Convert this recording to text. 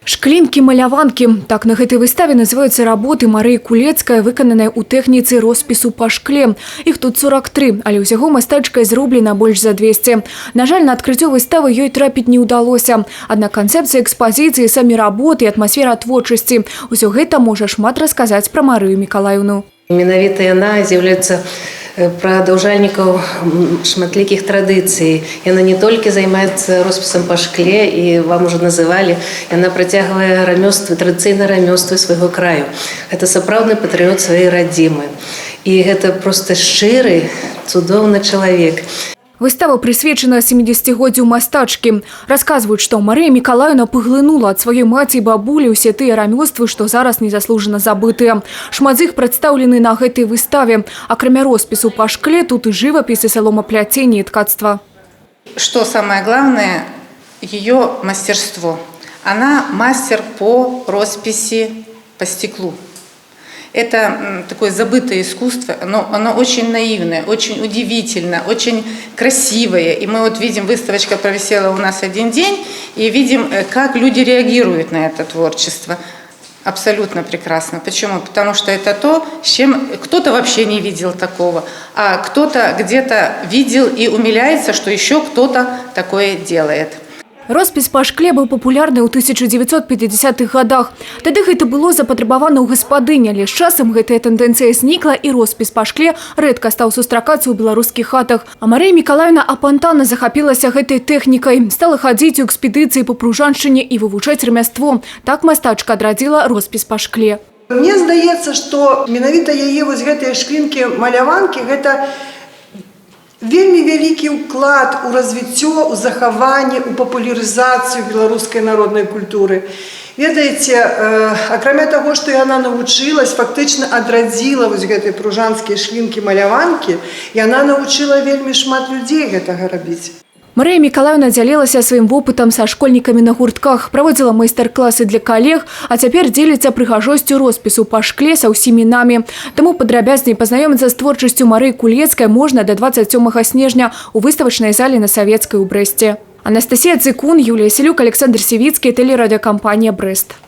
Шклінкі-маляванкі. Так на гэтай выставе называюцца работы Марыі Кулецкай, выкананыя ў тэхніцы роспісу па шкле. Іх тут 43, але ўсяго мастачкай зроблена больш за 200. На жаль, на адкрыццё выставы ёй трапіць не ўдалося. Аднак канцэпцыя экспазіцыі, самі работы і атмасфера творчасці. Усё гэта можа шмат расказаць пра Марыю Мікалаеўну. Менавіта яна з'яўляецца прадаўжальнікам шматлікіх традыцый. Яна не толькі займаецца роспісам па шкле, і вам ужо называлі, яна працягвае рамёствы, традыцыйныя рамёствы свайго краю. Гэта сапраўдны патрыёт сваёй радзімы. І гэта проста шчыры, цудоўны чалавек. Выстава прысвечана 70-годдзю мастачкі. Расказваюць, што Марыя Мікалаеўна паглынула ад сваёй маці і бабулі ўсе тыя рамёствы, што зараз незаслужана забытыя. Шмат з іх прадстаўлены на гэтай выставе. Акрамя роспісу па шкле, тут і жывапіс, і саломапляценне, і ткацтва. Что самое главное, ее мастерство. Она мастер по росписи по стеклу. Это такое забытое искусство, но оно очень наивное, очень удивительное, очень красивое. И мы вот видим, выставочка провисела у нас один день, и видим, как люди реагируют на это творчество. Абсолютно прекрасно. Почему? Потому что это то, с чем кто-то вообще не видел такого, а кто-то где-то видел и умиляется, что еще кто-то такое делает. Роспіс па шкле быў папулярны ў 1950-х годах. Тады гэта было запатрабавана ў гаспадыні, але з часам гэтая тэндэнцыя знікла, і роспіс па шкле рэдка стаў сустракацца ў беларускіх хатах. А Марыя Мікалаеўна апантана захапілася гэтай тэхнікай, стала хадзіць у экспедыцыі па Пружаншчыне і вывучаць рамяство. Так мастачка адрадзіла роспіс па шкле. Мне здаецца, што менавіта яе вось гэтыя шклінкі маляванкі — гэта вельмі вялікі ўклад у развіццё, у захаванне, у папулярызацыю беларускай народнай культуры. Ведаеце, акрамя таго, што яна навучылась, фактычна адрадзіла вось гэтыя пружанскія шклінкі маляванкі, яна навучыла вельмі шмат людзей гэтага рабіць. Марыя Мікалаеўна дзялілася сваім вопытам са школьнікамі на гуртках, праводзіла майстар-класы для калег, а цяпер дзеліцца прыгажосцю роспісу па шкле са ўсімі намі. Таму падрабязней пазнаёміцца з творчасцю Марыі Кулецкай можна да 27 снежня ў выставачнай зале на Савецкай у Брэсце. Анастасія Цыкун, Юлія Селюк, Аляксандр Сівіцкі, тэлерадыёкампанія «Брэст».